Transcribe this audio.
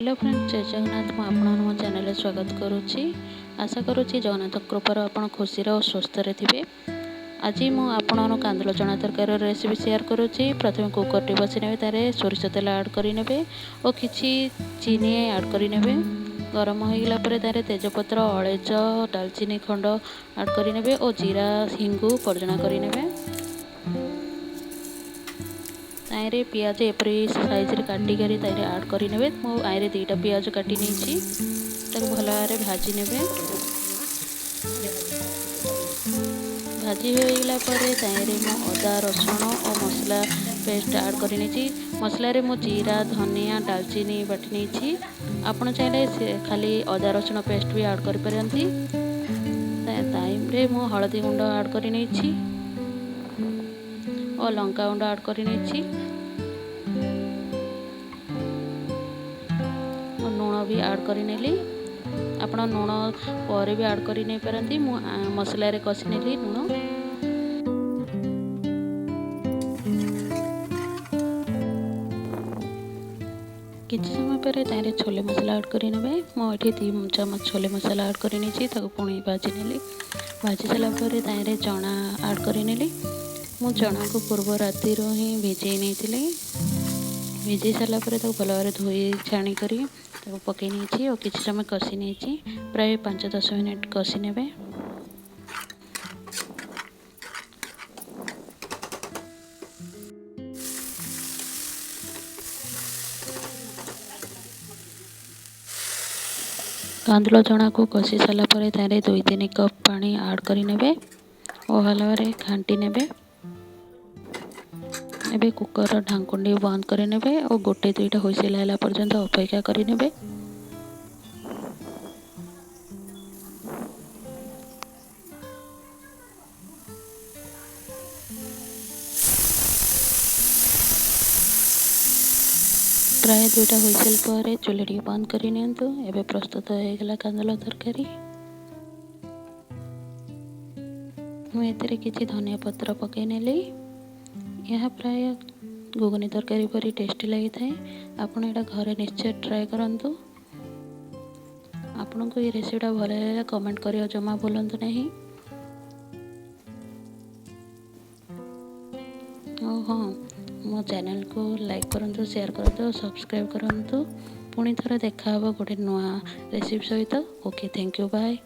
Hello friend, ଜୟ ଜଗନ୍ନାଥ। ମୁଁ ଆପଣଙ୍କୁ ମୋ ଚ୍ୟାନେଲରେ ସ୍ୱାଗତ କରୁଛି। ଆଶା କରୁଛି ଜଗନ୍ନାଥ କୃପାରୁ ଆପଣ ଖୁସିରେ ଓ ସୁସ୍ଥରେ ଥିବେ। ଆଜି ମୁଁ ଆପଣଙ୍କୁ କାନ୍ଦୁଲ ଚଣା ତରକାରୀର ରେସିପି ସେୟାର କରୁଛି। ପ୍ରଥମେ କୁକରଟି ବସି ନେବେ, ତାରେ ସୋରିଷ ତେଲ ଆଡ଼୍ କରିନେବେ ଓ କିଛି ଚିନି ଆଡ଼୍ କରିନେବେ। ଗରମ ହୋଇଗଲା ପରେ ତାରେ ତେଜପତ୍ର, ଅଳେଇଚ, ଡାଲଚିନି ଖଣ୍ଡ ଆଡ଼୍ କରିନେବେ ଓ ଜିରା, ହିଙ୍ଗୁ ପର୍ଜଣା କରିନେବେ। ତାହିଁରେ ପିଆଜ ଏପରି ସାଇଜରେ କାଟିକରି ତାହିଁରେ ଆଡ଼୍ କରିନେବେ। ମୁଁ ଆଇରେ 2ଟା ପିଆଜ କାଟି ନେଇଛି। ତାକୁ ଭଲ ଭାବରେ ଭାଜି ନେବେ। ଭାଜି ହୋଇଗଲା ପରେ ତାହିଁରେ ମୁଁ ଅଦା, ରସୁଣ ଓ ମସଲା ପେଷ୍ଟ ଆଡ଼୍ କରିନେଇଛି। ମସଲାରେ ମୁଁ ଜିରା, ଧନିଆ, ଡାଲଚିନି ବାଟି ନେଇଛି। ଆପଣ ଚାହିଁଲେ ସେ ଖାଲି ଅଦା ରସୁଣ ପେଷ୍ଟ ବି ଆଡ଼୍ କରିପାରନ୍ତି। ତାହିଁରେ ମୁଁ ହଳଦୀ ଗୁଣ୍ଡ ଆଡ଼୍ କରିନେଇଛି ଓ ଲଙ୍କା ଗୁଣ୍ଡ ଆଡ଼୍ କରିନେଇଛି। ଲୁଣ ବି ଆଡ଼୍ କରିନେଲି। ଆପଣ ଲୁଣ ପରେ ବି ଆଡ଼୍ କରି ନେଇପାରନ୍ତି। ମୁଁ ମସଲାରେ କଷି ନେଲି ଲୁଣ। କିଛି ସମୟ ପରେ ତାହିଁରେ ଛୋଲେ ମସଲା ଆଡ଼୍ କରିନେବେ। ମୁଁ ଏଠି 2 ଚାମଚ ଛୋଲେ ମସଲା ଆଡ଼୍ କରିନେଇଛି। ତାକୁ ପୁଣି ଭାଜି ନେଲି। ଭାଜି ସାରିଲା ପରେ ତାହିଁରେ ଚଣା ଆଡ଼୍ କରିନେଲି। ମୁଁ ଚଣାକୁ ପୂର୍ବ ରାତିରୁ ହିଁ ଭିଜେଇ ନେଇଥିଲି। ଭିଜେଇ ସାରିଲା ପରେ ତାକୁ ଭଲ ଭାବରେ ଧୋଇ ଛାଣି କରି ତାକୁ ପକାଇ ନେଇଛି ଓ କିଛି ସମୟ କଷି ନେଇଛି। ପ୍ରାୟ 5-10 ମିନିଟ୍ କଷି ନେବେ। କାନ୍ଦୁଲ ଚଣାକୁ କଷି ସାରିଲା ପରେ ତାହିଁରେ 2-3 କପ୍ ପାଣି ଆଡ଼୍ କରିନେବେ ଓ ଭଲ ଭାବରେ ଘାଣ୍ଟି ନେବେ। ଏବେ କୁକରର ଢାଙ୍କୁଣୀ ବନ୍ଦ କରିନେବେ ଓ ଗୋଟେ ଦୁଇଟା ହୁଇସିଲ୍ ହେଲା ପର୍ଯ୍ୟନ୍ତ ଅପେକ୍ଷା କରିନେବେ। ପ୍ରାୟ 2ଟା ହୁଇସିଲ୍ ପରେ ଚୁଲିଟିକୁ ବନ୍ଦ କରି ନିଅନ୍ତୁ। ଏବେ ପ୍ରସ୍ତୁତ ହୋଇଗଲା କାନ୍ଦୁଲ ତରକାରୀ। ମୁଁ ଏଥିରେ କିଛି ଧନିଆ ପତ୍ର ପକାଇ ନେଲି। ଏହା ପ୍ରାୟ ଘୁଗୁନି ତରକାରୀ ପରି ଟେଷ୍ଟି ଲାଗିଥାଏ। ଆପଣ ଏଇଟା ଘରେ ନିଶ୍ଚୟ ଟ୍ରାଏ କରନ୍ତୁ। ଆପଣଙ୍କୁ ଏ ରେସିପିଟା ଭଲ ଲାଗିଲେ କମେଣ୍ଟ କରିବା ଜମା ଭୁଲନ୍ତୁ ନାହିଁ। ଓ ହଁ, ମୋ ଚ୍ୟାନେଲକୁ ଲାଇକ୍ କରନ୍ତୁ, ସେୟାର କରନ୍ତୁ, ସବସ୍କ୍ରାଇବ୍ କରନ୍ତୁ। ପୁଣି ଥରେ ଦେଖା ହେବ ଗୋଟେ ନୂଆ ରେସିପି ସହିତ। Okay, thank you, bye.